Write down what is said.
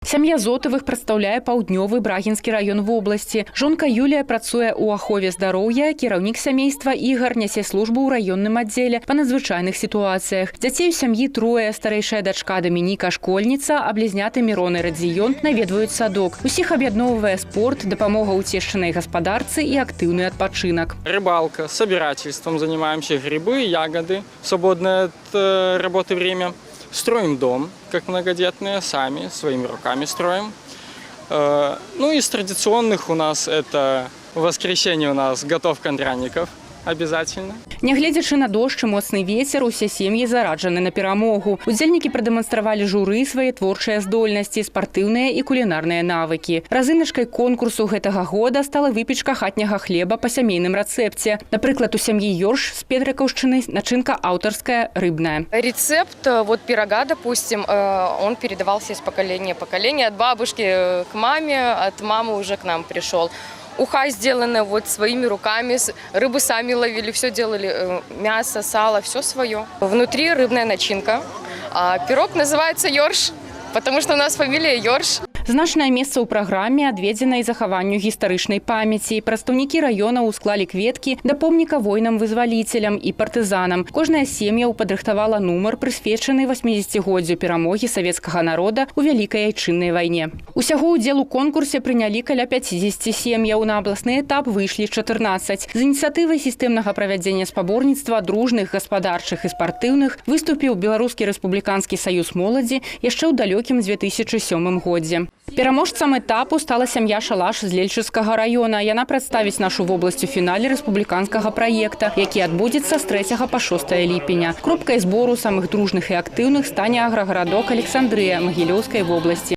Сям'я Зотавых прадстаўляе паўднёвы Брагінскі раён вобласці. Жонка Юлія працуе ў ахове здароўя, кіраўнік сямейства Ігар нясе службу ў раённым аддзеле па надзвычайных сітуацыях. Дзяцей у сям'і трое: старэйшая дачка Дамініка — школьніца, а блізняты Мірон і Радзіён наведваюць садок. Усіх аб'ядноўвае спорт, дапамога ў цешчынай гаспадарцы і актыўны адпачынак. Рыбалка, собирательством занимаемся, грибы, ягоды, свободное от работы время. Строим дом, как многодетные, сами, своими руками строим. Ну, из традиционных у нас это в воскресенье у нас готовка драников обязательно. Нягледзячы на дождж і моцны вецер, усе сем'і зараджаны на перамогу. Удзельнікі прадэманстравалі журы свае творчыя здольнасці, спартыўныя і кулінарныя навыкі. Разыначкай конкурсу гэтага года стала выпечка хатняга хлеба па сямейным рэцэпце. Напрыклад, у сям'і Ёрш з Петрыкаўшчыны начынка аўтарская, рыбная. Рецепт вот пирога, допустим, он передавался из поколения в поколение, от бабушки к маме, от мамы уже к нам пришел. Уха сделана вот своими руками, рыбу сами ловили, все делали, мясо, сало, все свое. Внутри рыбная начинка. А пирог называется «Ёрш», потому что у нас фамилия Ёрш. Значнае месца ў праграме адведзена і захаванню гістарычнай памяці. Прадстаўнікі раёнаў усклалі кветкі да помніка воінам-вызваліцелям і партызанам. Кожная з сем'яў падрыхтавала нумар, прысвечаны 80годдзю перамогі савецкага народа ў Вялікай Айчыннай вайне. Усяго ўдзел у конкурсе прынялі каля 50 сем'яў. На абласны этап выйшлі 14. З ініцыятывай сістэмнага правядзення спаборніцтва дружных, гаспадарчых і спартыўных выступіў Беларускі рэспубліканскі саюз моладзі яшчэ ў далёкім 2007 годзе. Пераможцам этапу стала сям'я Шалаш з Лельчыцкага раёна. Яна прадставіць нашу вобласць у фінале рэспубліканскага праекта, які адбудзецца з 3 па 6 ліпеня. Кропкай збору самых дружных і актыўных стане аграгарадок Александрыя Магілёўскай вобласці.